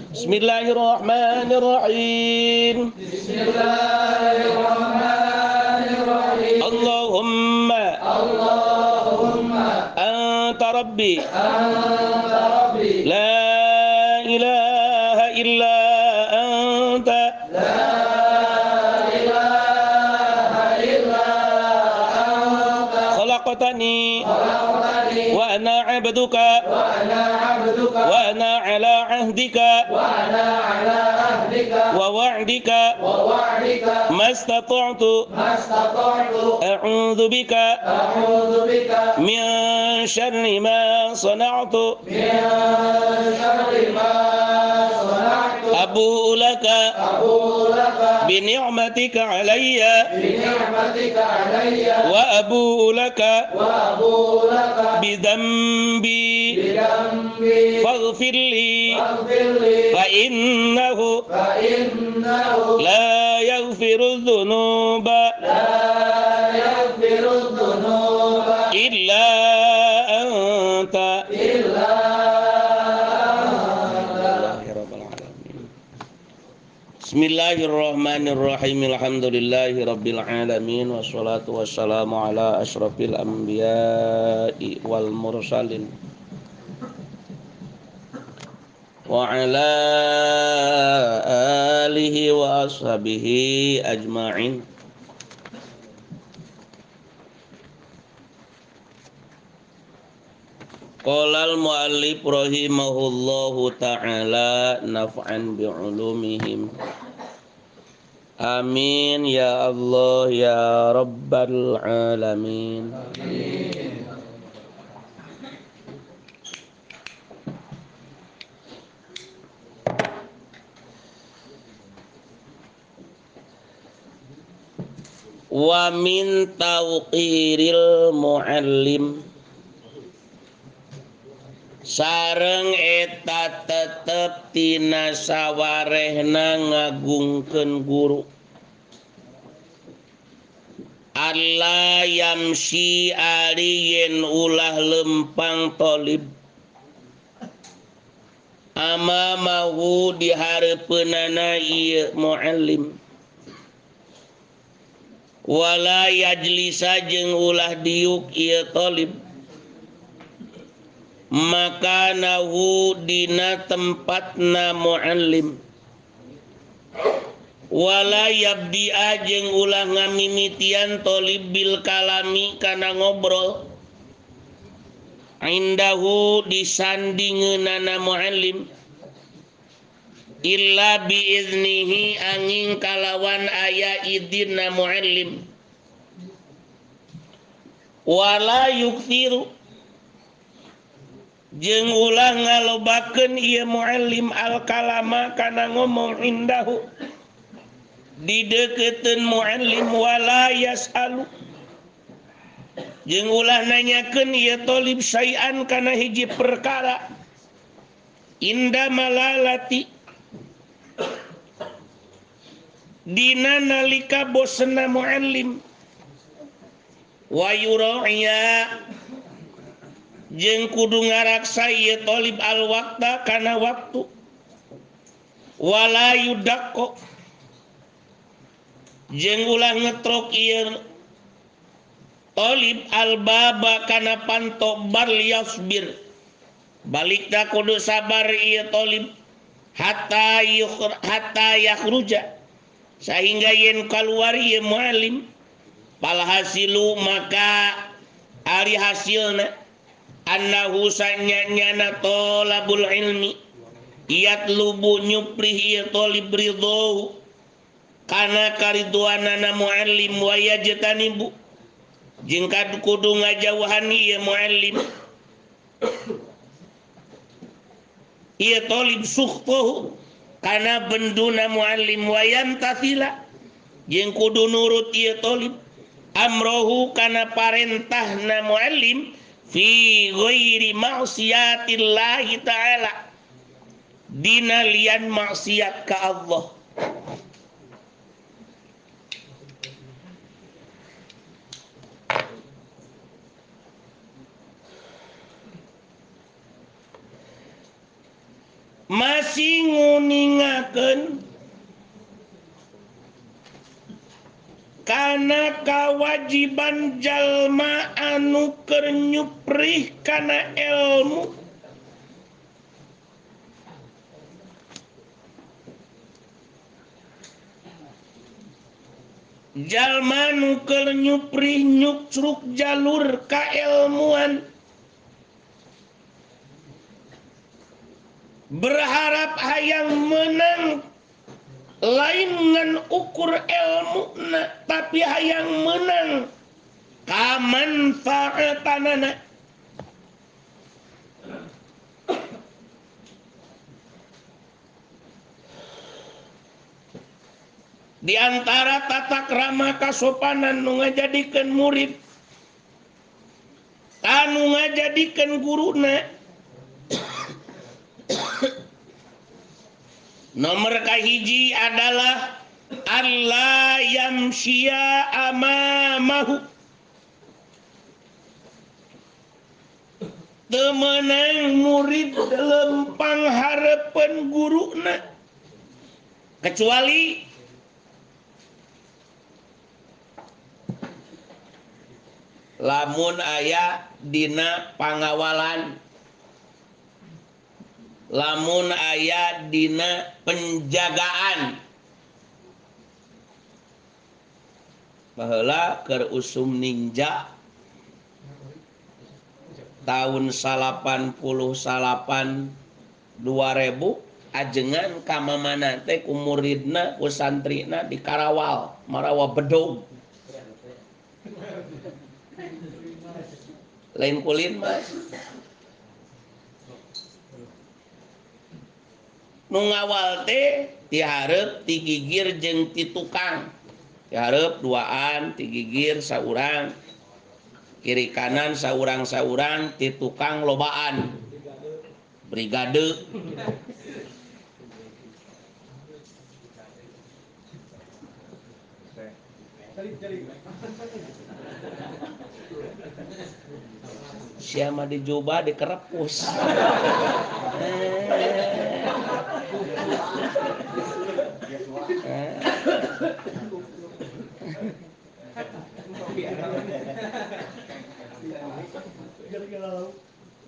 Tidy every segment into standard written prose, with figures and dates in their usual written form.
Bismillahirrahmanirrahim. Bismillahirrahmanirrahim. Allahumma Allahumma anta rabbi, anta rabbi, la ilaha illa anta, la ilaha illa anta, khalaqtani, khalaqtani, wa ana 'abduka, wa ana 'abduka, wa ana 'ala 'ahdika, wa ana 'ala ahdika, wa wa'dika, wa wa'dika, mastata'tu, mastata'tu, a'udzu bika, a'udzu bika, min syarri ma sana'tu, min syarri ma sana'tu, abu'u laka, abu'u laka, bi ni'matika 'alayya, bi ni'matika 'alayya, wa abu'u laka, wa abu'u laka, bi dhanbi, bi dhanbi, faghfir li, faghfir li, fa innahu, fa innahu, la yaghfiru dhunuba, la yaghfiru dhunuba, illa anta, illa anta. Bismillahirrahmanirrahim. Alhamdulillahi rabbil alamin, wassalatu wassalamu ala asyrafil anbiya'i wal mursalin wa ala alihi wa ashabihi ajma'in. Qala al-mu'allif rahimahullahu ta'ala naf'an bi'ulumihim. Amin ya Allah ya rabbal alamin. Amin. Wa min tauqiril muallim, sareng eta tetep tina sawarehna ngagungkeun guru. Alla yamsi ari yen ulah lempang tolib amamahu di hareupeunana ieu muallim, wala yajlisa jeung ulah diuk ieu tolib maka nahu dina tempatna muallim, wala yabdi'a jeung ulah ngamimitian tolib bil kalami kana ngobrol indahu disandingeunana muallim illa biiznihi angin kalawan aya idinna muallim, wala yukthiru jeung ulah ngalobakeun ieu muallim al-kalama kana ngomong indahu dideukeutkeun muallim, wala yasalu jeung ulah nanyakeun ieu tolib syai'an kana hiji perkara inda malalati dina nalika bosenna muallim, wa yura'iya jeung kudu ngaraksa ieu tolib al-waqta kana waktu, wala yudaqqa jeung ulah ngetrok ieu tolib al-baba kana panto bar yasbir, balikna kudu sabar ieu tolib hatta yakhruja sehingga yen kaluar ieu muallim, palhasilu maka ari hasilna annahu sanyana talabul ilmi yatlubu nyuprih ieu talib ridho kana karidwanana muallim wa yajtanibu jeung kudu ngajauhan ieu muallim ieu talib sukhtuhu kana benduna muallim wa yantathila jeung kudu nurut ieu talib amrohu kana parentahna muallim fi ghairi ma'siyatillahi ta'ala dina lian maksiat ka Allah. Masih nguningakeun kana kawajiban jalma anu keur nyuprih kana ilmu jalma nu keur nyuprih nyucruk jalur kailmuan berharap hayang menang lain ngan ukur ilmuna tapi hayang menang kamanfaatanana. Di antara tata krama kasopanan nu ngajadikeun murid anu ngajadikeun guruna nomor kahiji adalah alla yamshiya amamahu. Teu meunang murid lempang hareupeun guruna kecuali lamun aya dina pangawalan, lamun aya dina penjagaan. Baheula keur usum ninja tahun 88 2000 ajengan ka mamana teh ku muridna ku santrina di Karawal marawa bedog. Lain kulin mas. Nu ngawal teh ti hareup ti gigir jeung ti tukang. Ti hareup duaan, ti gigir saurang. Kiri kanan saurang-saurang, ti tukang lobaan. Brigade. Siapa dijubah dikerepus.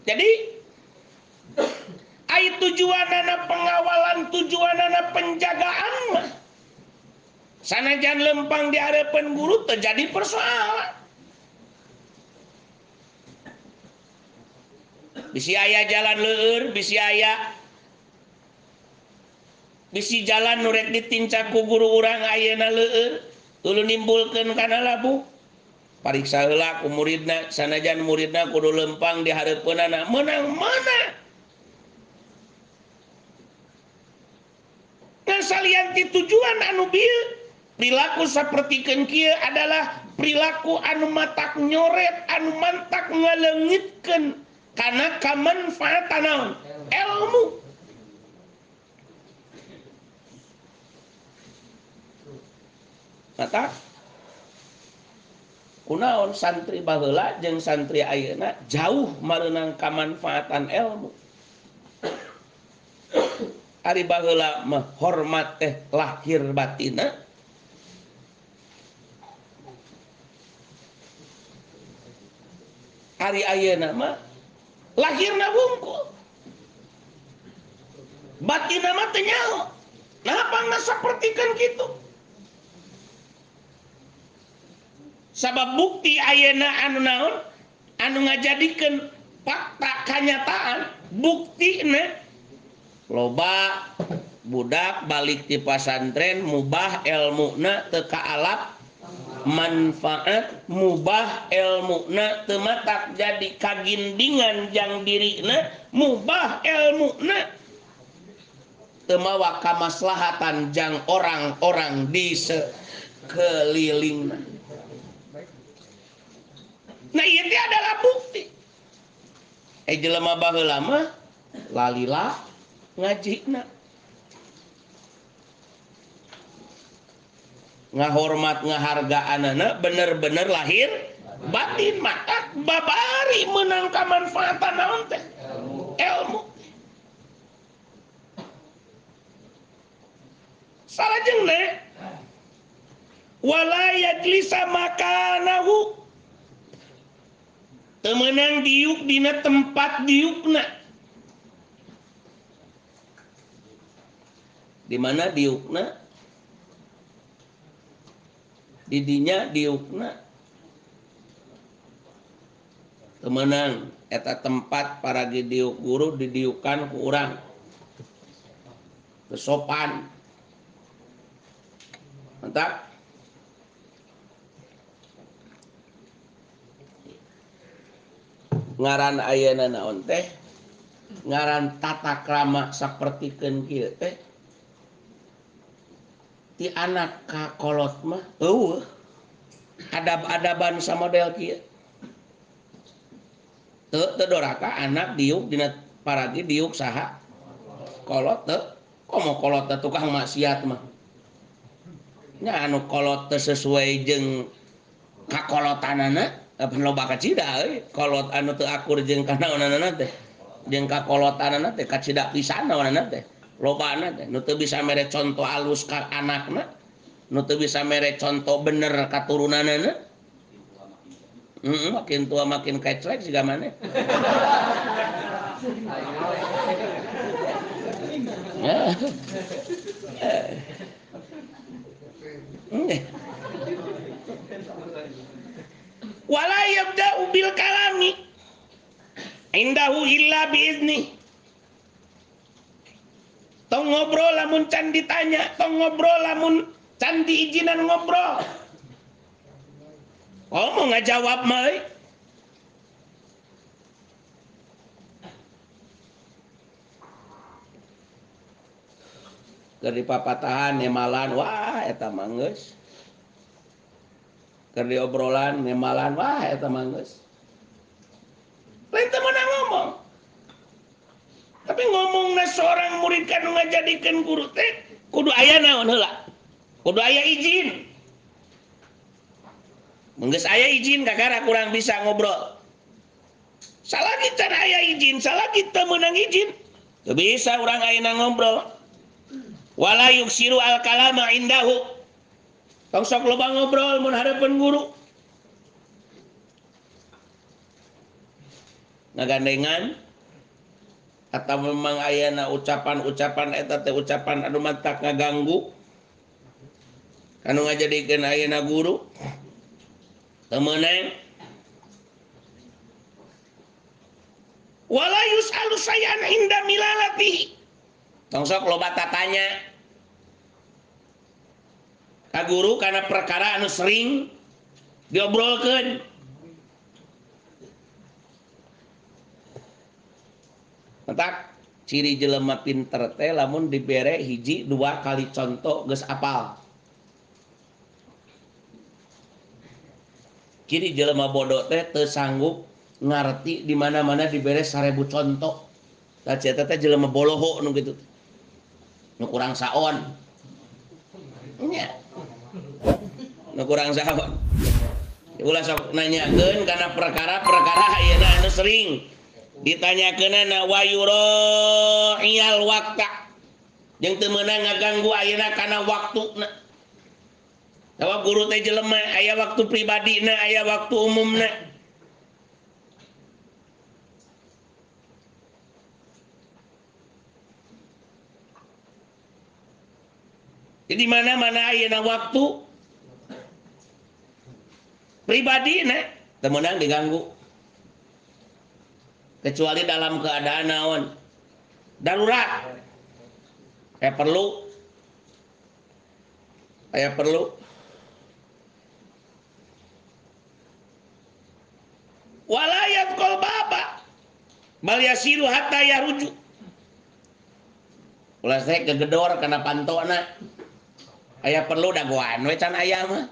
Jadi ai tujuanana pengawalan, tujuanana penjagaan mah sanajan lempang di harapan guru terjadi persoalan. Bisi aya jalan leueur, bisi aya bisi jalan nu rek ditincak ku guru urang ayeuna leueur, tuluy nimbulkeun kana labu. Pariksa heula ku muridna, sanajan muridna kudu lempang di hareupeunana, meunang mana? Ngan salian ti tujuan anu bieu, perilaku sapertikeun kieu adalah perilaku anu matak nyoret, anu mantak ngaleungitkeun kana kamanfaatan naon? Ilmu. Mata kunaon santri baheula jeung santri ayeuna jauh mareunang kamanfaatan ilmu. Ari baheula mah hormat teh lahir batinna. Ari ayeuna mah lahirna wungkul. Batinna mah teu nyaho. Nah pangna sapertikeun kitu. Sabab bukti ayeuna anu naon anu ngajadikeun fakta kanyataan buktina loba budak balik ti pasantren mubah elmuna teu kaalap manfaat, mubah elmuna teu matak jadi kagindingan jang dirina, mubah elmuna teu mawa kamaslahatan jang orang-orang di sekelilingna. Nah ieu teh adalah bukti. Jelema baheula mah lalila ngajina. Ngahormat ngahargaanana bener-bener lahir batin, maka babari meunang kamanfaatan naon teh? Ilmu. Salajengna wala yajlisa makanahu teu meunang diuk dina tempat diukna. Di mana diukna? Di dinya diukna. Teu meunang eta tempat paragi diuk guru didiukan ku urang. Teu sopan. Mantap. Ngaran ayeuna naon teh? Ngaran tata krama sapertikeun kieu teh. Ti anak ka kolot mah eueuh. Adab-adaban samodel kieu. Teu teu doraka anak diuk dina paragi diuk saha? Kolot teu. Komo kolot teh tukang maksiat mah. Nya anu kolot teu sesuai jeung kakolotanana loba kacida euy kolot anu teu akur jeung kanaonanana teh jeung kakolotanana teh kacida pisan naonana teh lobana teh nu teu bisa mere conto alus ka anakna nu teu bisa mere conto bener ka turunanana makin tua makin keclek siga maneh wala yabda'u bil kalami indahu illa biizni. Tong ngobrol lamun can ditanya, tong ngobrol lamun can diizinan ngobrol. Oh mau ngajawab mah euy. Keur dipapatahan nemalan wah eta mah geus. Keur diobrolan nemalan wah eta mah geus. Lain teu meunang ngomong. Tapi ngomongna seorang murid ka nu ngajadikeun guru teh kudu aya naon heula? Kudu aya izin. Mun geus aya izin kakara kurang bisa ngobrol. Salagi can aya izin, salagi teu meunang izin, teu bisa urang ayeuna ngobrol. Wala yuksiru al kalama indahu. Tong sok loba ngobrol mun hareupeun guru. Ngagandengan atau memang ayana ucapan-ucapan eta teh ucapan anu mantak ngaganggu anu ngajadikeun ayeuna guru teu meunang. Wala yus'alu say'an inda milalatihi. Tong sok loba tatanya ka guru karena perkara anu sering diobrolkeun. Entak ciri jelema pinter teh lamun dibere hiji dua kali contoh geus apal. Ciri jelema bodoh teh teu sanggup ngarti di mana-mana dibere 1000 contoh. Tah eta teh jelema boloho nu kitu. Nu kurang saon. Nya. Nu kurang saon. Ulah sok nanyakeun kana perkara-perkara ayeuna anu sering ditanyakeunana wa yura'iyal waqta. Jeung teu meunang ngaganggu ayeuna kana waktuna. Tawa guru teh jelema aya waktu pribadina, aya waktu umumna. Jadi mana-mana ayeuna waktu pribadi na teu meunang diganggu. Kecuali dalam keadaan naon? Darurat. Aya perlu. Aya perlu. Wala yadkhul baba bal yasiru hatta yaruju. Ulah teh gegedor kana pantona. Aya perlu dagoan we can aya mah.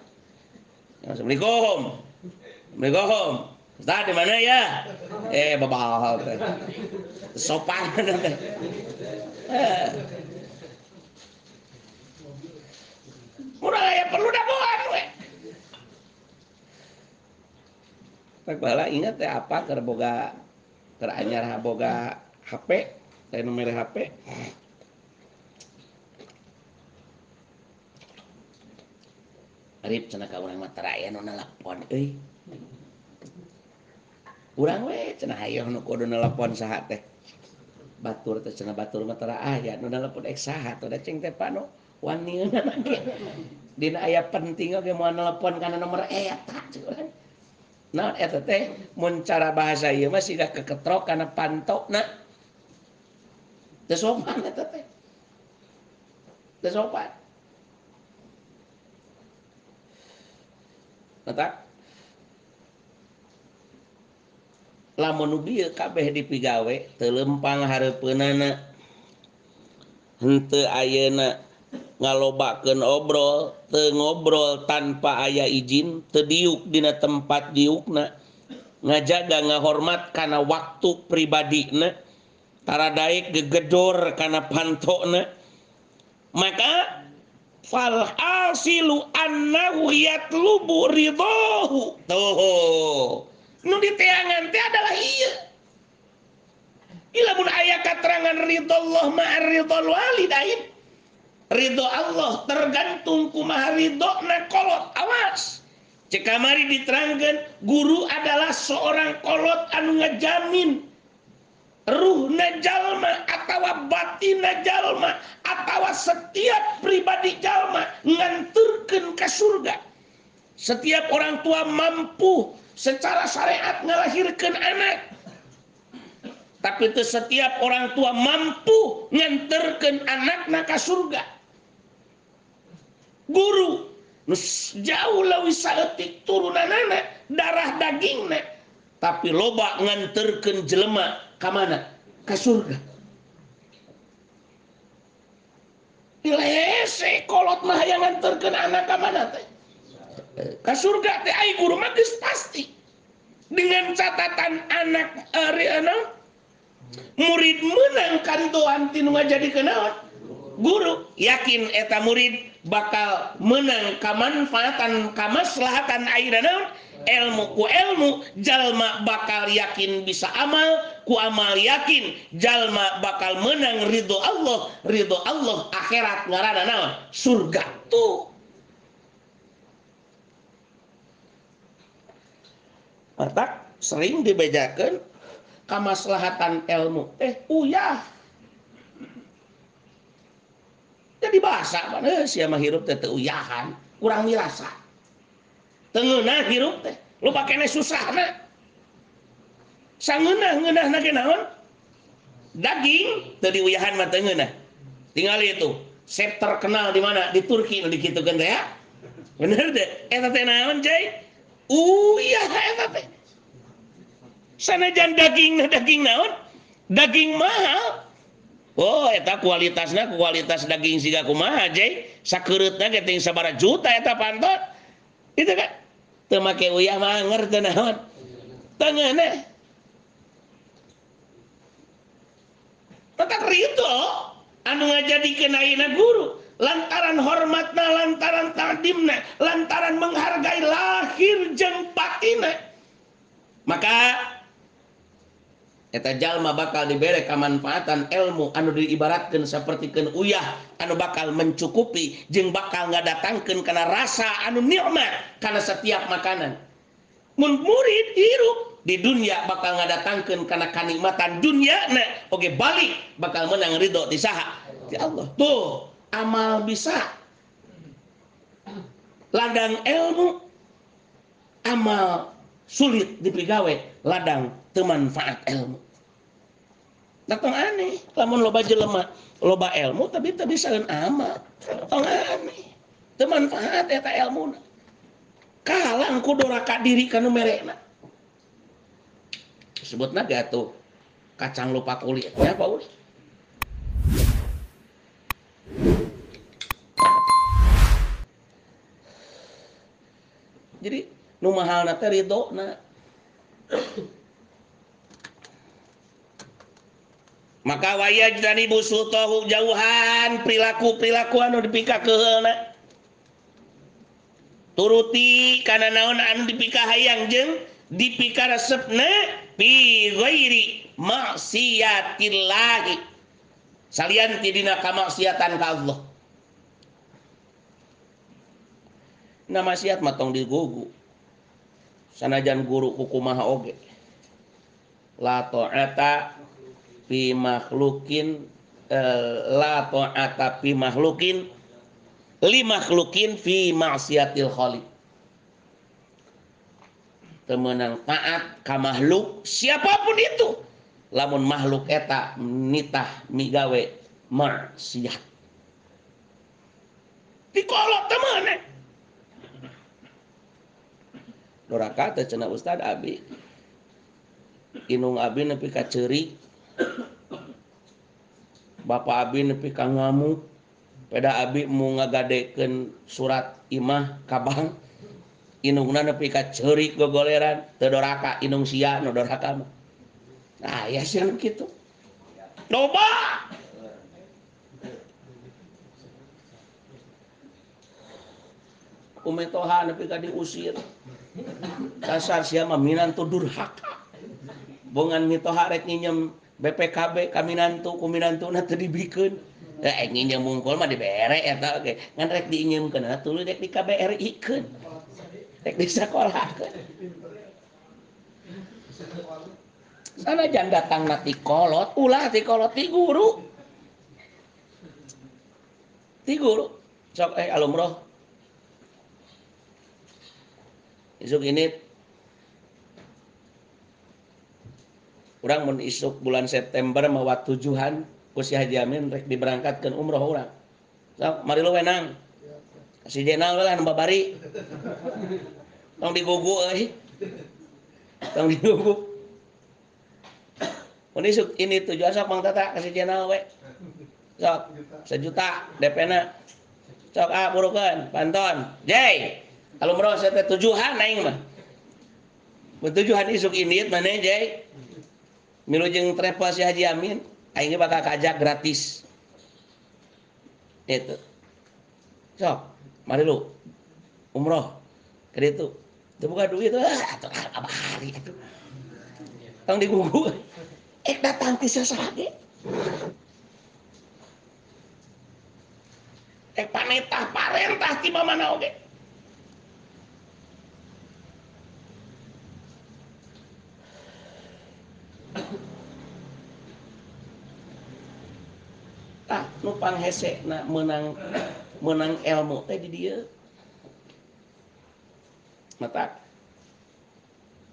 Assalamualaikum. Assalamualaikum. Ustaz di mana ya? Babal teh. Sopan teh. Murah aya perlu dagoan we. Tak bala ingat teh apa keur boga keur anyar boga HP, teh nu mere HP. Arif cenah ka urang mah tara aya nu nelpon euy. Urang we cenah hayoh nu kudu nelpon saha teh. Batur teh cenah batur mah tara aya nu nelpon ek saha teh da cing teh pano wanieunan ge. Dina aya penting oge moal nelpon kana nomor eta cek urang. Naon eta teh mun cara bahasa ieu mah siga keketrok kana pantokna. Teu sopan eta teh. Teu sopan. Mata lamun nu bieu kabeh dipigawe teu lempang hareupeunana henteu ayeuna ngalobakeun obrol teu ngobrol tanpa aya izin teu diuk dina tempat diukna ngajaga ngahormat kana waktu pribadina tara daek gegedor kana pantokna maka fal hasilu annahu yatlubu ridhahu. Tuh nu diteangan teh adalah ieu. Lamun aya katerangan ridha Allah ma'a ridhal walidain. Ridho Allah tergantung kumaha ridhona kolot. Awas. Cek kamari diterangkeun guru adalah seorang kolot anu ngajamin ruhna jalma atawa batinna jalma atawa setiap pribadi jalma nganturkeun ka surga. Setiap orang tua mampu secara syariat ngalahirkeun anak. Tapi itu setiap orang tua mampu nganterkeun anakna ka surga. Guru nu jauh leuwih saeutik turunanana, darah dagingna, tapi loba nganterkeun jelema ka mana? Ka surga. Hese kolot mah hayang nganterkeun anak ka mana teh? Ka surga teh ai guru mah geus pasti. Dengan catatan anak murid menang kantoan tinu ngajadikeun naon? Guru yakin eta murid bakal menang kamanfaatan kamaslahatan ayeuna naon? Ilmu ku ilmu jalma bakal yakin bisa amal, ku amal yakin jalma bakal menang ridho Allah, ridho Allah akhirat ngaranna naon? Surga tuh. Matak sering dibejakeun kamaslahatan ilmu teh uyah. Jadi bahasa mana sia mah hirup teh teu uyahan, kurang mirasa. Teu ngeunah hirup teh, lu pakene susahna. Sangeunah ngeunahna ge naon? Daging teu diuyahan mah teu ngeunah. Tingali itu, chef terkenal di mana? Di Turki nu dikitukeun teh ya. Bener teh? Eta teh naon, Jai? Uyah eta teh. Sanajan daging daging naon? Daging mahal. Oh, eta kualitasna kualitas daging siga kumaha, Jai? Sakereutna ge ting sabaraha juta eta pantot. Itu kan? Teu make uyah mah anger teu naon. Teu ngeunah. Tetap ridho anu ngajadikeun ayeuna guru lantaran hormatna, lantaran takdimna, lantaran menghargai lahir jeung batinna. Maka eta jalma bakal dibere kamanfaatan ilmu anu diibaratkeun sapertikeun uyah anu bakal mencukupi jeung bakal ngadatangkeun kana rasa anu nikmat kana setiap makanan. Mun murid hirup di dunia bakal ngadatangkeun kana kanikmatan dunyana oge balik bakal menang ridho ti saha? Ti Allah. Tuh, amal bisa. Ladang ilmu amal sulit dipigawe, ladang teu manfaat ilmu. Tong aneh, lamun loba jelema loba ilmu tapi teu bisaeun amal. Tong aneh, teu manfaat eta ilmuna. Kalang ku doraka diri ka nu merekna. Sebutna ge atuh kacang lupa kulit ya Pak Uli. Jadi nu mahalna teh ridona. Maka wayajtanibu sultahu jauhan perilaku-perilaku anu dipikakeheulna. Turuti kana naon anu dipikahayang jeung dipikaresepna fi ghairi maksiatillahi. Salian ti dina kamaksiatan ka Allah. Na maksiat mah tong digugu. Sanajan guru kukumaha oge. La ta'ata fi makhlukin la ta'ata fi makhlukin li makhlukin fi ma'siyatil khaliq. Temenang taat ka makhluk siapapun itu lamun makhluk eta nitah migawe maksiat. Dikolot temenan. Doraka teh cenah ustad abi. Inung abi nepi ka ceurik. Bapak abi nepi ka ngamuk. Peda abi mu ngagadekeun surat imah ka bank. Inungna nepi ka ceurik gogoleran, teu doraka inung sia nu doraka mah. Nah, ya sia nu kitu. Loba. Umetoha nepi ka diusir. Dasar sia mah minantu durhaka. Bongan mitoha rek nginjem BPKB ka minantu, ku minantuna teu dibikeun. Nginjem mungkul mah dibere eta oge. Ngan rek diinjemkeun tuluy rek di KBRI-keun. Rek disakolahkeun. Sanajan datangna ti kolot, ulah ti kolot ti guru. Ti guru. Sok alumroh. Isuk ini urang mun isuk bulan September mawa tujuhan ku si Haji Amin rek diberangkatkeun umroh urang. Sok mari lu wenang. Si Jenal lah nu babari. Tong digugu euy. Tong digugu. Mun isuk ini tujuan sok Mang Tata ka si Jenal we. Sok 1 juta DP-na. Sok ah burukeun panton. Jay. Kalau umroh saya teh tujuhan aing mah. Mun tujuhan isuk indit maneh Jay. Milu jeung travel si Haji Amin, aing bakal kajak gratis. Itu. Sok, mari lu umroh ke ditu. Teu boga duit atuh abari atuh. Tong digugu. Datang ti sasaha ge. Panetah parentah ti mamana oge. Tah nu panghesena meunang ilmu teh di dieu. Mata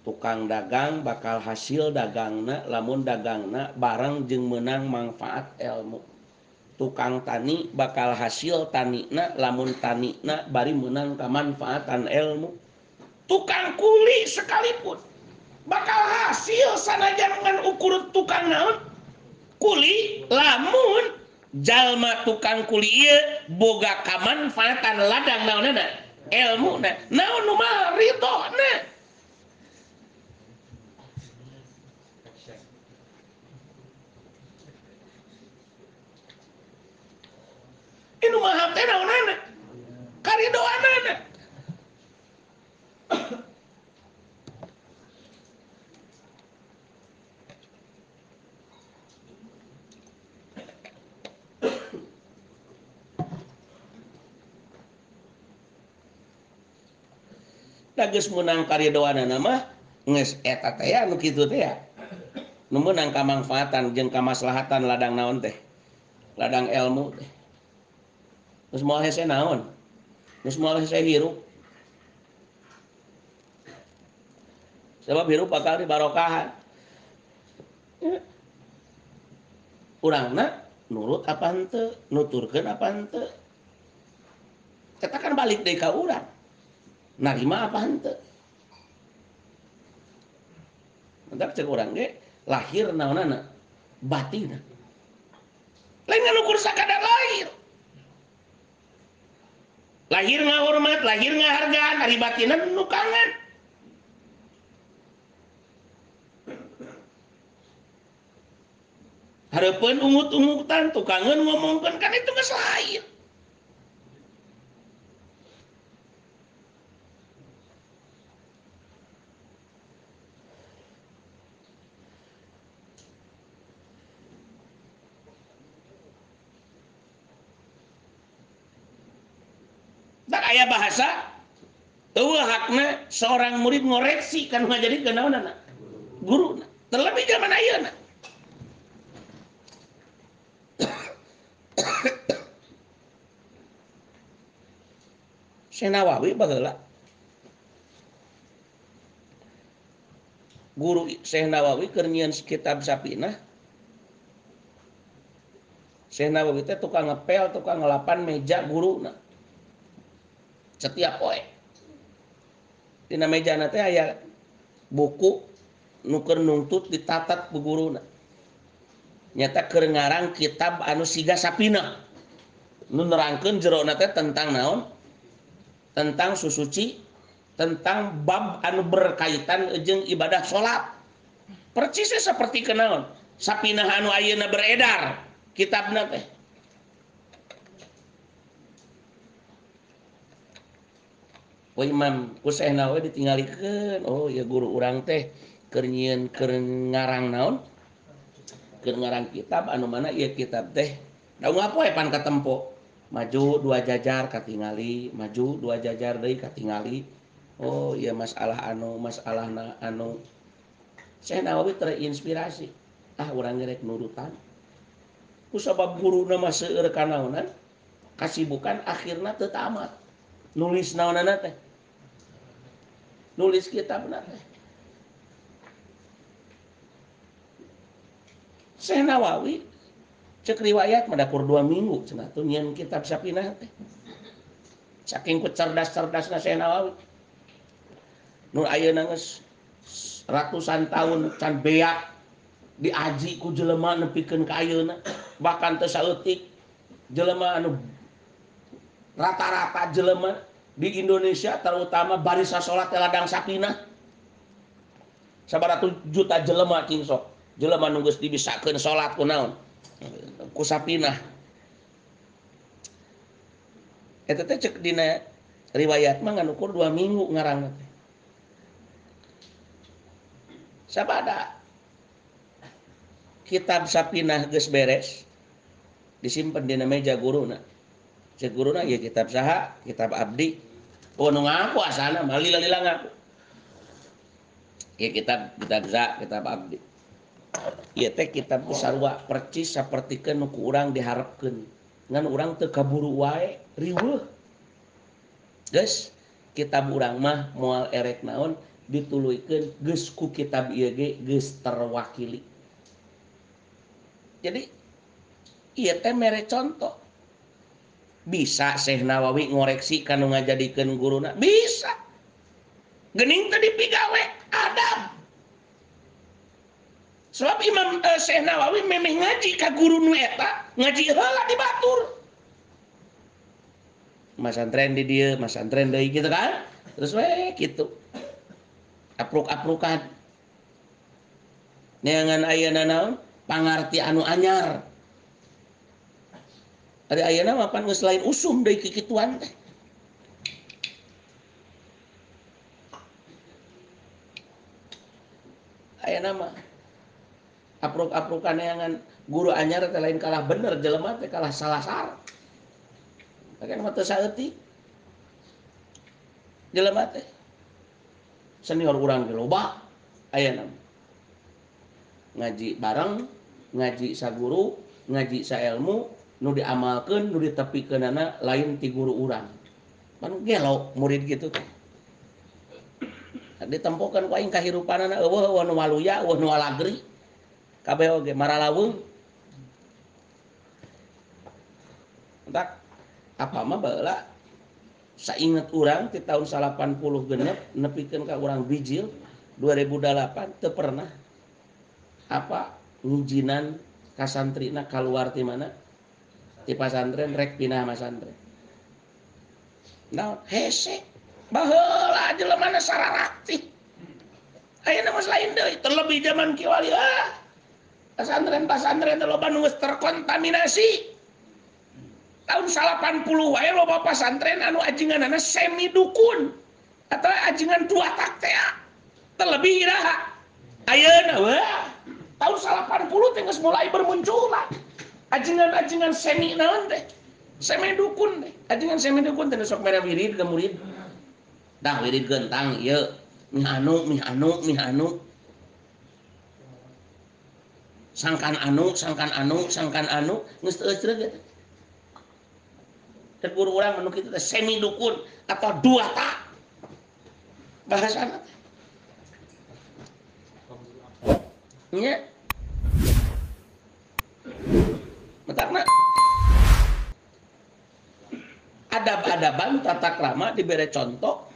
tukang dagang bakal hasil dagangna lamun dagangna bareng jeung meunang manfaat ilmu. Tukang tani bakal hasil tanina lamun tanina bari meunang kamanfaatan ilmu. Tukang kuli sekalipun bakal hasil sanajan ngan ukur tukang naon kuli lamun jalma tukang kuli ieu boga kamanfaatan ladang naonana ilmuna naon nu mah ridona. Inu mah teh naonana karidoanana. Da geus meunang karidoanana mah geus eta teh ya nu kitu teh ya. Nu meunang kamangfaatan jeung kamaslahatan ladang naon teh? Ladang ilmu teh. Geus moal hese naon? Geus moal hese hirup. Sebab hirup bakal dibarokahan. Urangna nurut apa henteu, nuturkeun apa henteu. Eta kan balik deui ka urang. Narima apa henteu. Mentak cek urang ge lahir naonana batinna. Lain ngan ukur sakadar lahir. Lahir ngahormat, lahir ngahargaan, ari batinna nukangan. Hareupeun ungut-ungutan, tukangeun ngomongkeun kan itu geus lahir. Tak aya bahasa Eueuh hakna seorang murid ngoreksi kan ngajadikeun naonana? Guruna. Terlebih zaman ayeuna. Syekh Nawawi baheula guru Syekh Nawawi keur nyieun kitab Safinah. Syekh Nawawi teh tukang ngepel, tukang ngelapan meja guruna. Setiap poe. Dina mejana teh aya buku nu keur nungtut ditatat ku guruna. Nyata keur ngarang kitab anu siga Safinah. Nu nerangkeun jerona teh tentang naon? Tentang susuci, tentang bab anu berkaitan jeung ibadah salat. Percisnya seperti kenaon? Safinah anu ayeuna beredar kitabna teh. Oh Imam ku Syekh Nawawi ditinggalikeun. Oh ya guru urang teh keur nyieun keur ngarang naon? Keur ngarang kitab anu mana ieu kitab teh. Da unggal poe pan katempo. Maju dua jajar katingali, maju dua jajar deui katingali. Oh iya masalah anu, masalahna anu. Syekh Nawawi terinspirasi. Ah urang rek nurutan. Ku sabab guruna mah seueur kanaonan, kasibukan akhirna teu tamat. Nulis naonana teh? Nulis kitabna teh. Syekh Nawawi cek riwayat mah dapur 2 minggu cenah tuh nyieun kitab Safinah teh. Saking ku cerdas-cerdasna Syekh Nawawi. Nu ayeuna geus ratusan tahun can beak diaji ku jelema nepikeun ka ayeuna, bahkan teu saeutik jelema anu rata-rata jelema di Indonesia terutama barisa salat teh ladang Safinah. Sabaratus juta jelema cing sok. Jelema nu geus dibisakeun salat ku naon? Ku Safinah. Eta teh cek dina riwayat mah ngan ukur 2 minggu ngarangna teh. Sabada kitab Safinah geus beres disimpen dina meja guruna. Cek guruna ieu kitab saha? Kitab abdi. Oh nu ngaku asana mah lila-lila ngaku. Ieu kitab kitab saha? Kitab abdi. Ieu teh kitab teh sarua percis sapertikeun nu ku urang diharepkeun. Ngan urang teu kaburu wae riweuh. Geus kitab urang mah moal erek naon dituluykeun geus ku kitab ieu ge geus terwakili. Jadi ieu teh mere contoh. Bisa Syekh Nawawi ngoreksi kanu ngajadikeun guruna? Bisa. Geuning teh dipigawe adab. Sebab Imam Syekh Nawawi memeh ngaji ka guru nu eta, ngaji heula di batur. Masantren di dieu, masantren deui gitu kan? Terus we kitu. Apruk-aprukan. Neangan ayeuna naon? Pangarti anu anyar. Ari ayeuna mah pan geus lain usum deui kikituan teh. Ayeuna mah apruk-aprukan neangan guru anyar teh lain kalah bener jelema teh kalah salah sar. Kan mah teu saeutik. Jelema teh senior urang ge loba ayeuna. Ngaji bareng, ngaji saguru, ngaji saelmu, nu diamalkeun, nu ditepikeunana lain ti guru urang. Pan gelo murid gitu teh. Ditempokeun ku aing kahirupanana eueuh eueuh nu waluya, eueuh nu alagri. Kabeh oge maralawung. Entak apa mah baheula sainget urang ti tahun 80 genep nepikeun ka urang bijil 2008 teu pernah apa ngijinan ka santrina kaluar ti mana? Ti pasantren rek pindah masantren. Naon hese baheula jelemana sararakti. Ayeuna mah lain deui terlebih zaman kiwali ah. Pasantren-pasantren teh loba nu geus terkontaminasi. Tahun 80 wae loba pasantren anu ajenganana semi dukun atau ajengan dua tak teh. Terlebih iraha. Ayeuna wah tahun 80 teh geus mulai bermunculan. Ajengan-ajengan semi naon teh? Semi dukun teh. Ajengan semi dukun teh sok mere wirid ka murid. Dah wirid gentang ieu mih anu mih anu mih anu. Sangkan anu sangkan anu sangkan anu geus teu eucreug eta. Teh guru urang anu kitu teh semi dukun atau dua tak. Bahasana teh. Nya. Matakna adab-adaban tata krama dibere contoh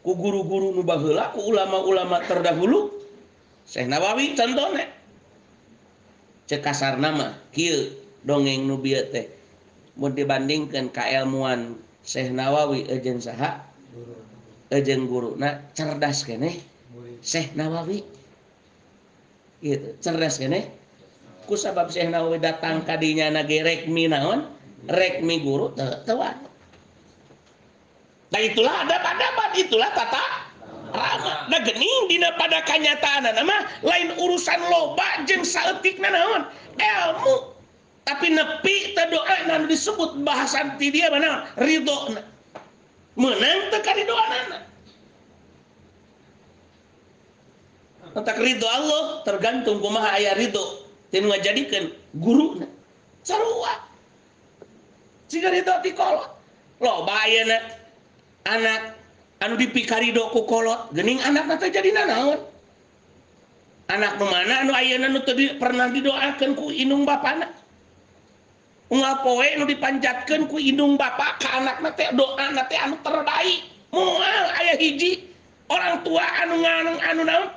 ku guru-guru nu baheula, ku ulama-ulama terdahulu. Syekh Nawawi contohna. Cek kasarna mah kieu dongeng nu bieu teh mun dibandingkeun kaelmuan Syekh Nawawi jeung saha? Jeung guruna cerdas keneh Syekh Nawawi. Gitu, cerdas keneh. Ku sabab Syekh Nawawi datang ka dinya na ge rek mi naon? Rek mi guru teu wani. Nah itulah adab-adaban, itulah tata krama. Nah geuning dina pada kanyataanna mah lain urusan loba jeung saeutikna naon? Ilmu. Tapi nepi teu doana nu disebut bahasan ti dia mah naon? Ridona. Meunang teu karidoanana. Entak ridho Allah tergantung kumaha aya ridho teu ngajadikeun guruna. Sarua. Siga ridho ti kolot. Loba ayeuna anak anu dipikarido ku kolot, geuning anakna teh jadi nanaon? Anak nu mana anu ayeuna nu teu pernah didoakeun ku indung bapana? Unggal poe nu dipanjatkeun ku indung bapa ka anakna teh doana teh anu terbaik. Moal aya hiji orang tua anu nganung anu naon?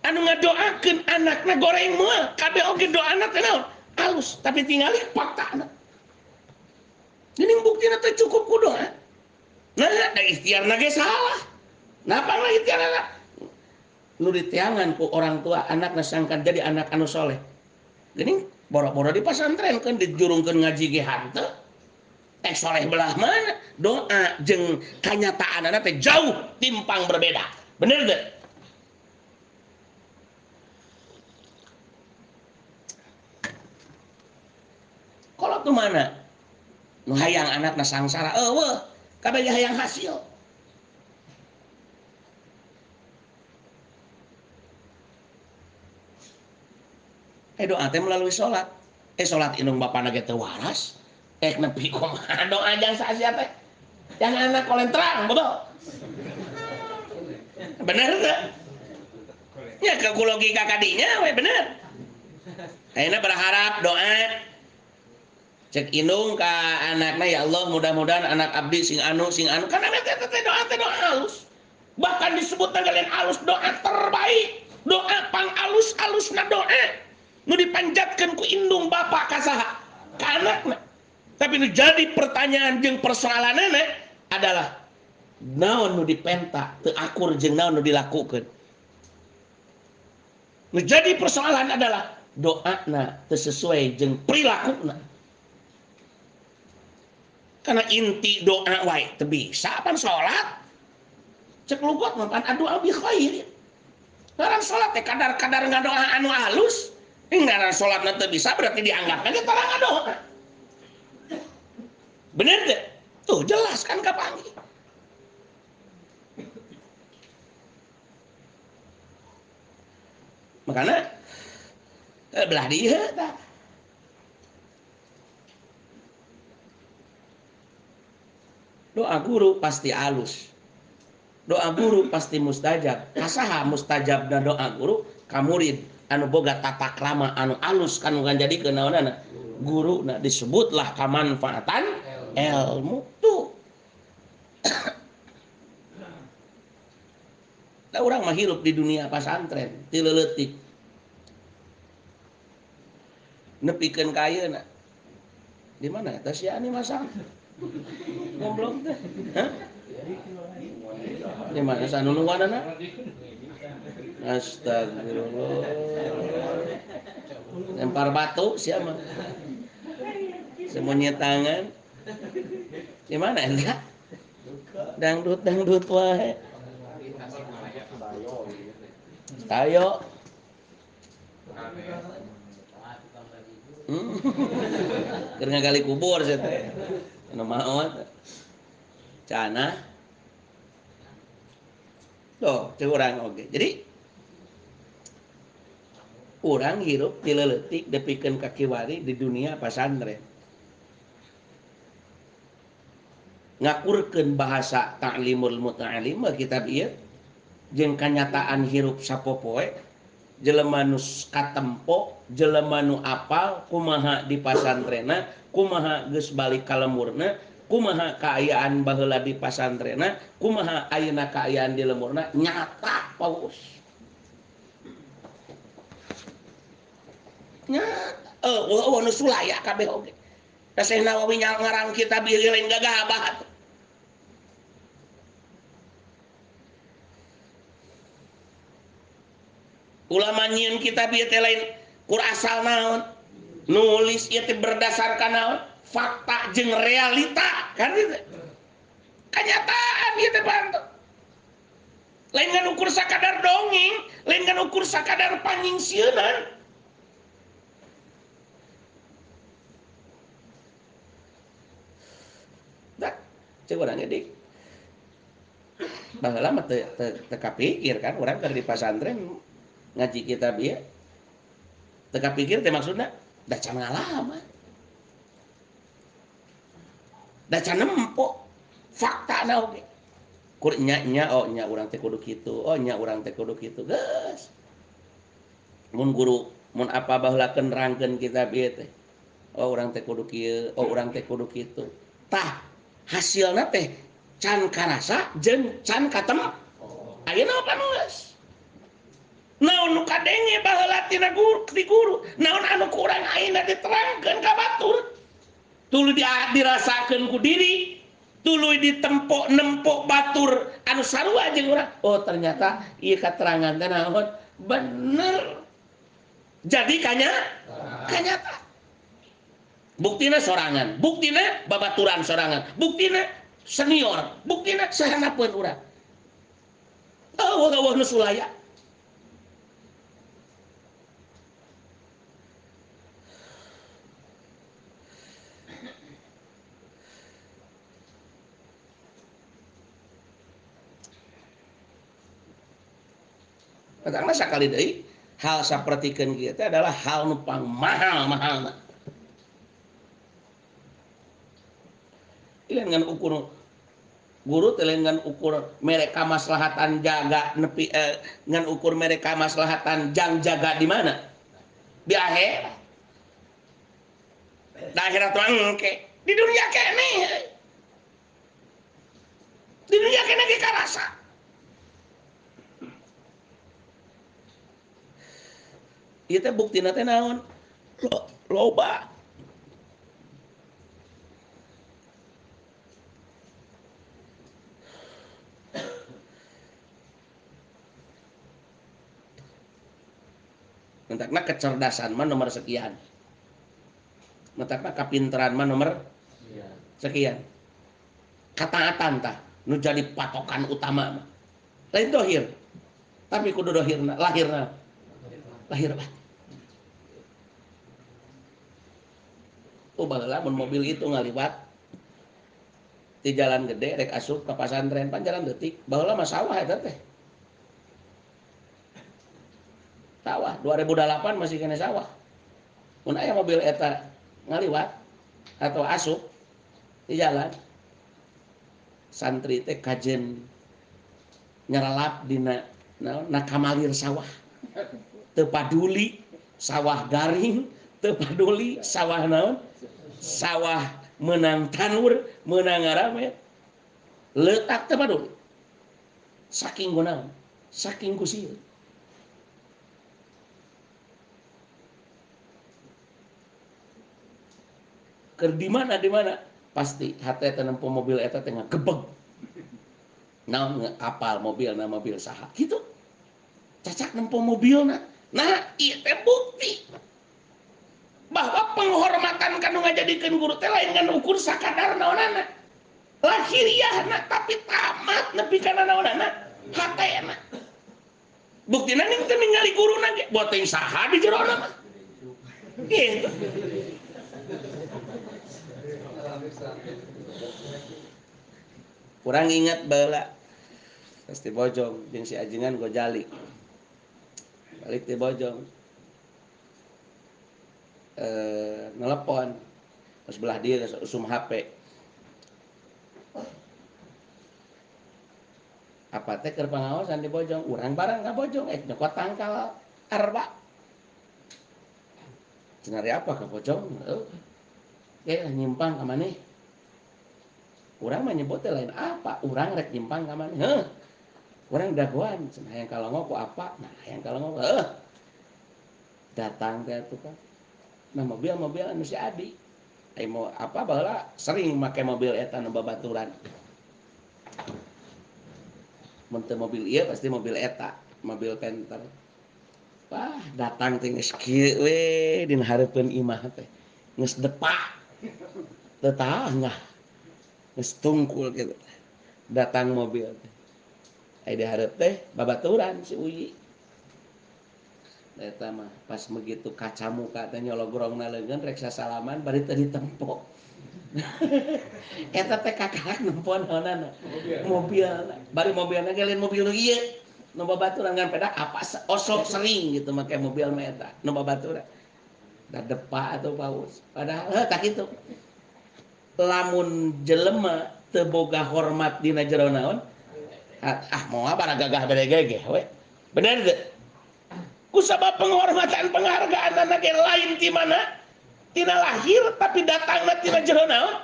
Anu ngadoakeun anakna goreng moal, kabeh oge doana teh naon? Alus, tapi tingali faktana. Geuning buktina teh cukup ku doa. Nah, da ikhtiarna ge salah. Napa lah ikhtiarna? Nu diteangan ku orang tua anakna sangkan jadi anak anu soleh. Geuning boro-boro di pasantren kan dijurungkeun ngaji ge hanteu. Teh soleh belah mana? Doa jeung kanyataanana teh jauh timpang berbeda. Bener teu? Kolot nu mana? Nu hayang anakna sangsara eueuh. Kabeh hayang hasil. Doa teh melalui salat. Salat indung bapana ge teu waras. Nepi kumaha doa jang sasia teh. Jang anak kolentrang, betul. Bener teu? Nya ke ku logika kadinya we bener. Ayeuna berharap doa cek indung ka anakna ya Allah mudah-mudahan anak abdi sing anu karena teh doa teh doa halus. Bahkan disebut kalian halus doa terbaik, doa pang alus-alusna doa nu dipanjatkeun ku indung bapa ka saha? Ka anakna. Tapi nu jadi pertanyaan jeung persoalanana adalah naon nu dipenta teu akur jeung naon nu dilakukeun. Nu jadi persoalan adalah doana teu sesuai jeung perilakuna. Karena inti doa wae teu bisa pan salat. Cek lugot mah pan adu bi khair. Ngaran salat teh kadar-kadar ngadoa anu halus. Ngaran salatna teu bisa berarti dianggapna ge tara ngadoa. Bener teu? Tuh jelas kan kapanggih. Makana belah dieu tah. Doa guru pasti alus. Doa guru pasti mustajab. Kasaha mustajabna doa guru? Ka murid anu boga tata krama anu alus kan ngajadikeun naonana? Guruna disebutlah kamanfaatan ilmu tuh. Da urang mah hirup di dunia pasantren ti leutik. Nepikeun ka ayeuna. Di mana eta sia ani masang? Goblok teh. Hah? Di mana sanunuwanana? Astagfirullah. Lempar batu sia mah. Semuanya tangan. Di mana enggak? Dangdut-dangdut wae. Tayo. Keur ngagali kubur sia teh. Anu maot. Cana. Tuh, cek urang oge. Jadi urang hirup ti leutik depikeun ka kiwari di dunia pasantren. Ngakurkeun bahasa ta'limul muta'alim kitab ieu jeung kanyataan hirup sapopoe jelema nu katempo, jelema nu apal kumaha di pasantrena, kumaha geus balik ka lemurna, kumaha kaayaan baheula di pasantrena, kumaha ayeuna kaayaan di lemurna, nyata paus. Nyata, eueuh nu sulaya kabeh oge. Da Syekh Nawawi ngarang kitab ieu lain gagabah. Ulama nyieun kitab ieu teh lain kur asal naon, nulis ieu teh berdasarkan naon, fakta jeung realita kan gitu. Kenyataan ieu teh bantu. Lain ngan ukur sakadar dongeng, lain ngan ukur sakadar panyingsieunan. Dah, cek urang ge dik. Baheula mah teu kapikir kan urang keur di pasantren ngaji kitab ieu. Teu kapikir teh maksudna da can ngalaman. Da can nempo faktana oge. Kur nya nya oh nya urang teh kudu kitu, oh nya urang teh kudu kitu. Geus. Mun guru mun apa baheula nerangkeun kitab ieu teh. Oh urang teh kudu kieu, oh urang teh kudu kitu. Tah hasilna teh can karasa jeung can katem. Ayeuna apa geus? Naon nu kadenge baheula tina guru, ti guru, naon anu kurang ayeuna diterangkeun ka batur. Tuluy dirasakeun ku diri, tuluy ditempok nempok batur anu sarua jeung urang. Oh ternyata ieu katerangan teh naon bener. Jadi kanyata. Buktina sorangan, buktina babaturan sorangan, buktina senior, buktina sahanapeun urang. Oh, eueuh nu sulaya. Karena sakali deui hal sapertikeun kieu teh adalah hal nu pang mahal-mahalna. Lain ngan ukur guru teh lain ngan ukur mere kamaslahatan jaga nepi ngan ukur mere kamaslahatan jang jaga di mana? Di akhirat. Di akhirat mah engke, di dunia keneh. Di dunia keneh ge karasa. Ieu teh buktina teh naon? Loba. Mentakna kecerdasan mah nomor sekian. Mentakna kapinteran mah nomor sekian. Kataatan tah nu jadi patokan utama mah. Lain dohir. Tapi kudu dohirna, lahirna. Lahir batin. Oh baheula mun mobil itu ngaliwat di jalan gede rek asup ka pasantren pan jalan leutik, baheula mah sawah eta teh. Sawah 2008 masih kena sawah. Mun aya mobil eta ngaliwat atau asup di jalan, santri teh kajen nyerelap dina naon na kamalir sawah. Teu paduli sawah garing, teu paduli sawah naon, sawah menang tanur, menang ngaramet, letak teu paduli. Saking gunaon, saking kusieun. Keur di mana pasti hate teh nempo mobil eta teh ngagebeg. Naon kapal mobilna mobil saha kitu. Cacak nempo mobilna. Nah, ieu teh bukti bahwa penghormatan kanu ngajadikeun guru teh lain ngan ukur sakadar naonana. Lahiriahna tapi tamat nepi kana naonana hatena. Buktina ning teu ningali guruna ge boting saha di jerona mah. Gitu. Kurang ingat baheula. Pasti Bojong jeung si Ajengan Gojali. Balik ti Bojong. Nelepon sebelah dia usum HP. Apa teh keur pangaosan di Bojong, urang barang ka Bojong nyokot tangkal arba. Cenah apa ka Bojong? Heuh. Nyimpang ka maneh. Urang mah nyebut teh lain apa, urang rek nyimpang ka maneh. Heuh. Urang dagoan cenah hayang kalongo ku apa? Nah, hayang kalongo heuh. Datang teh atuh kan. Nah, mobil-mobil anu si Adi. Ai mau apa baheula sering make mobil eta nu babaturan. Mun teu mobil ieu pasti mobil eta, mobil Panther. Wah, datang teh geus kieu we dina hareupeun imah teh. Geus depak. Teu tangah. Geus tungkul kitu. Datang mobil teh. Ai di hareup teh babaturan si Uyi. Eta mah pas begitu kaca muka teh nyologrongna leungeun rek sasalaman bari teu ditempo. Eta teh kakalak nempo naonana? Mobilna. Bari mobilna ge lain mobil nu ieu. Nu babaturan ngan pedak apa osok sering gitu make mobil mah eta nu babaturan. Da depa atuh paus. Padahal heuh tah kitu. Lamun jelema teu boga hormat dina jero naon? Ah moal bara gagah bere gege we. Bener teu? Kusabab penghormatan penghargaan anak yang lain di mana? Tina lahir tapi datangna tina jero naon?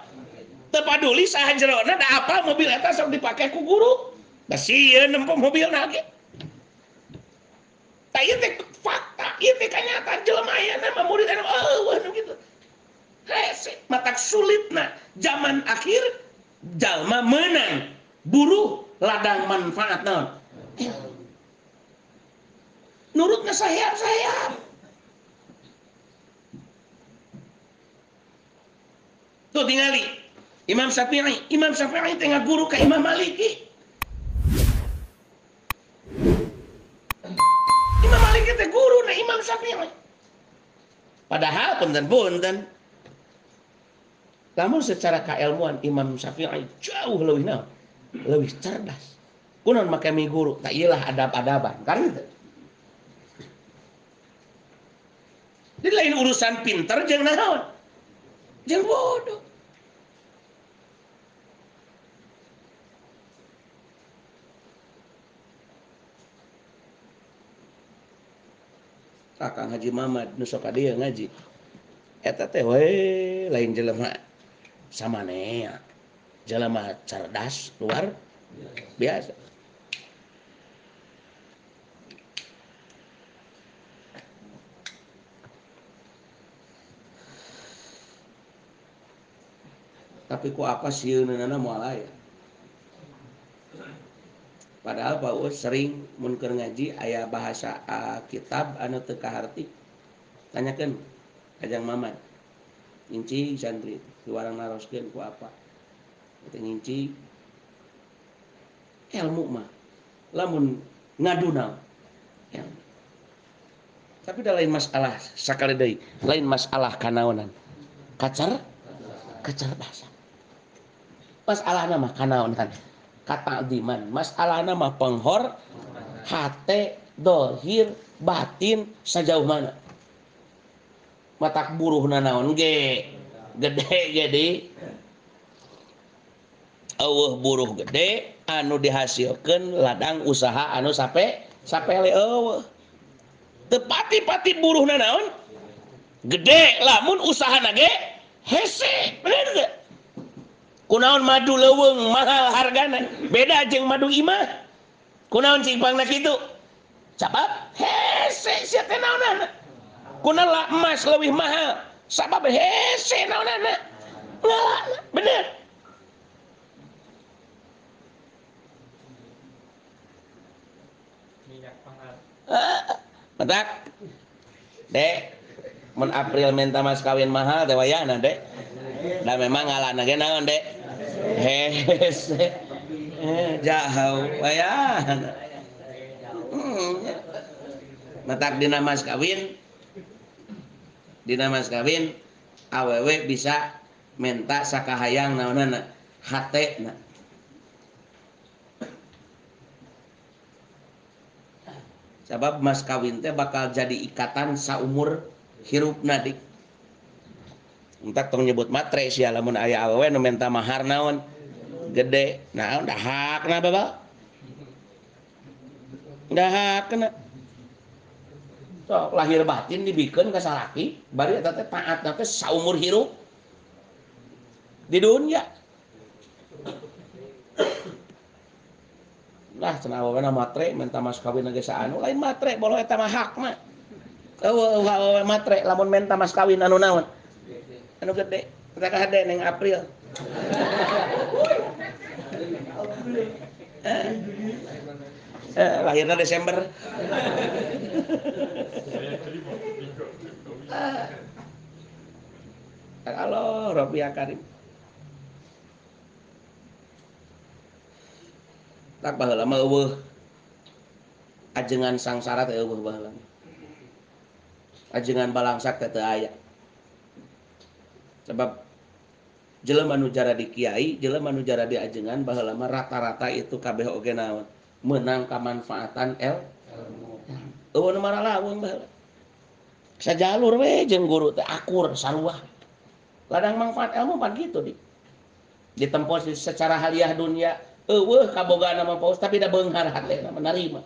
Teu paduli saha jerona da apa mobil eta sok dipake ku guru. Da sieun nempo mobilna ge. Tah ieu teh fakta, ieu teh kanyataan jelema ayeuna mah murid anu eueuh nu kitu. Hese matak sulitna zaman akhir jalma meunang buruh ladang manfaat naon? Nurutna sayap-sayap. Tuh tingali Imam Syafi'i teh ngaguru ka Imam Maliki. Imam Maliki teh guru na Imam Syafi'i. Padahal punten-punten. Lamun secara keilmuan Imam Syafi'i jauh leuwih naon? Leuwih cerdas. Kunaon make mi guru? Tah ieu lah adab-adaban kan gitu. Jadi lain urusan pinter jeung naon? Jeung bodoh. Kakang Haji Mamad nu sok ka dieu ngaji. Eta teh we lain jelema samanea. Jelema cerdas luar biasa. Tapi ku apa sieunana moal aya. Padahal Pak Uus sering mun keur ngaji aya bahasa kitab anu teu kaharti. Tanyakeun Kajang Mamad. Nginci santri diwarang naroskeun ku apa. Eta nginci ilmu mah lamun ngadu naon. Ilmu. Tapi da lain masalah sakali deui, lain masalah kanaonan. Kacer kecerdasan. Masalahna mah kanaonan, katakdiman. Masalahna mah penghor hate dohir batin sejauh mana. Matak buruhna naon ge gede jadi eueuh buruh gede anu dihasilkeun ladang usaha anu sapele eueuh. Teu pati-pati buruhna naon gede lamun usahana ge hese, bener teu? Kunaon madu leuweung mahal hargana, beda jeung madu imah. Kunaon cing pangna kitu? Sabab hese sia teh naonana. Kunaon emas leuwih mahal, sabab hese naonana. Ngalana, bener. Minyak mahal. Matak. Dek, mun April minta mas kawin mahal teh wayahna, Dek. Da memang ngalana ge naon, Dek? Hese. Jauh wayahna. Matak dina mas kawin awewe bisa minta sakahayang naonana hatena. Sabab mas kawin teh bakal jadi ikatan saumur hirupna dik. Entak tong nyebut matre sia lamun aya awewe nu menta mahar naon gede. Naon da hakna bapak? Da hakna. Sok lahir batin dibikeun ka salaki, bari eta teh taatna teh saumur hirup di dunia. Lah cenah awewena matre menta mas kawin ge saanu lain matre bolo eta mah hakna. Eueuh awewe matre lamun menta mas kawin anu naon? Anu gede. Eta ka hade neng April. Lahirna Desember. Allah Rabbi ya Karim. Tak baheula mah eueuh ajengan sangsara teh eueuh baheula. Ajengan balangsak teh teu aya. Sebab jelema nu jaradi kiai, jelema nu jaradi ajengan baheula mah rata-rata itu kabeh oge naon meunang kamanfaatan ilmu. Eueuh nu maralawung baheula. Sajalur we jeung guru teh akur sarua. Ladang manfaat ilmu pan kitu di. Ditempo secara haliah dunia eueuh kabogaan mah paus tapi da beunghar hatena menerima.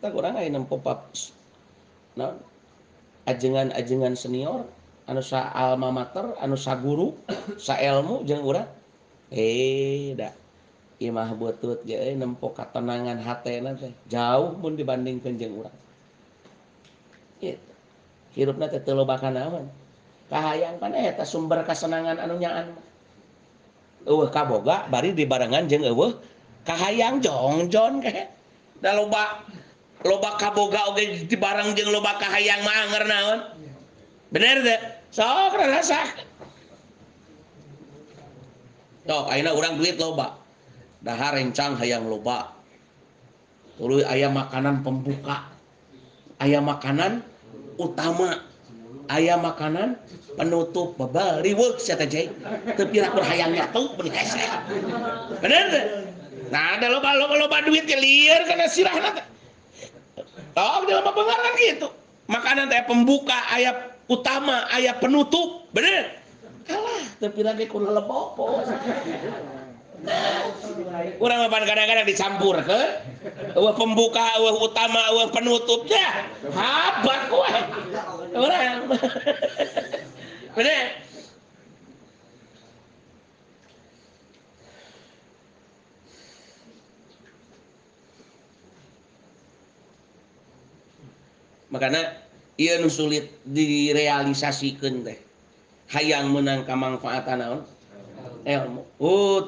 Tah urang aya nempo naon ajengan-ajengan senior anu sa alma mater anu saguru saelmu jeung urang da imah butut ge euy nempo katenangan hatena teh jauh mun dibandingkeun jeung urang. Gitu. Hirupna teh teu loba kana kahayang pan eta sumber kasenangan anu nyaan. Eueuh kaboga bari dibarengan jeung eueuh kahayang jongjon kae. Da loba loba kaboga oge dibareng jeung loba kahayang mah anger naon. Bener teu? Sok rasa. Sok ayeuna urang duit loba. Dahar rencang hayang loba. Tuluy aya makanan pembuka. Aya makanan utama, aya makanan penutup, babal riweuh sia teh jai. Teu pira kur hayang nyatu beuni hese. Bener teu? Nah, ada loba duit ge lieur kana sirahna teh. Tong jelema beunghar kan kitu. Makanan teh pembuka, aya utama, aya penutup, bener? Alah, teu pira ge kur lebopo. Urang mah kadang-kadang dicampurkeun. Eueuh pembuka, eueuh utama, eueuh penutupnya. Habak we. Urang. Bener? Makana ieu nu sulit direalisasikeun teh. Hayang meunang kamangfaatan naon? Ilmu.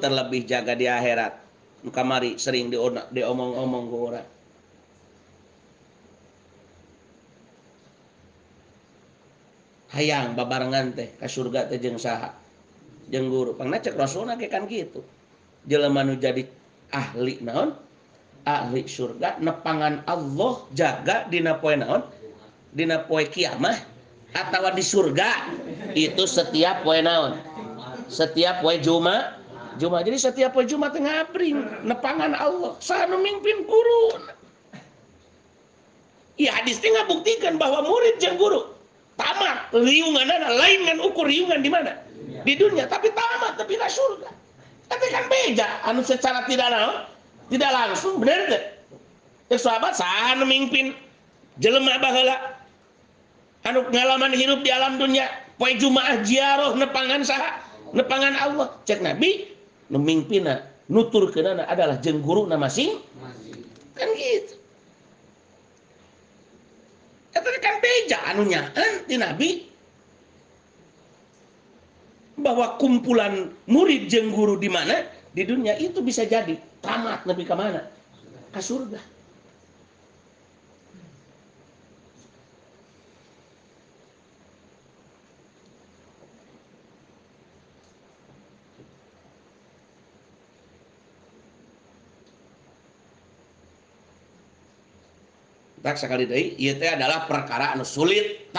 Terlebih jaga di akhirat. Nu kamari sering diomong-omong ku urang. Hayang babarengan teh ka surga teh jeung saha? Jeung guru. Pangna cek Rasulna ge kan kitu. Jelema nu jadi ahli naon? Ahli surga nepangan Allah jaga dina poe naon? Dina poe kiamah atawa di surga itu setiap poe naon? Setiap poe Jumat. Jumat. Jadi setiap poe Jumat teh ngabring nepangan Allah. Saha nu mimpin guru. Ya hadis teh ngabuktikan bahwa murid jeung guru tamat riunganana lain ngan ukur riungan di mana? Di dunia, tapi tamat tapi ka surga. Tapi kan beja anu secara tidak naon? Tidak langsung, bener teh? Cek sahabat saha nu mimpin jelema baheula anu ngalaman hirup di alam dunia poe Jumaah ziarah nepangan saha? Nepangan Allah. Cek Nabi nu mingpina nuturkeunana adalah jeung guruna masing kan gitu. Eta kan beja anu nyaan ti Nabi bahwa kumpulan murid jeung guru di mana di dunia itu bisa jadi tamat nepi ka mana? Ka surga. Tak sekali deui ieu teh adalah perkara anu sulit.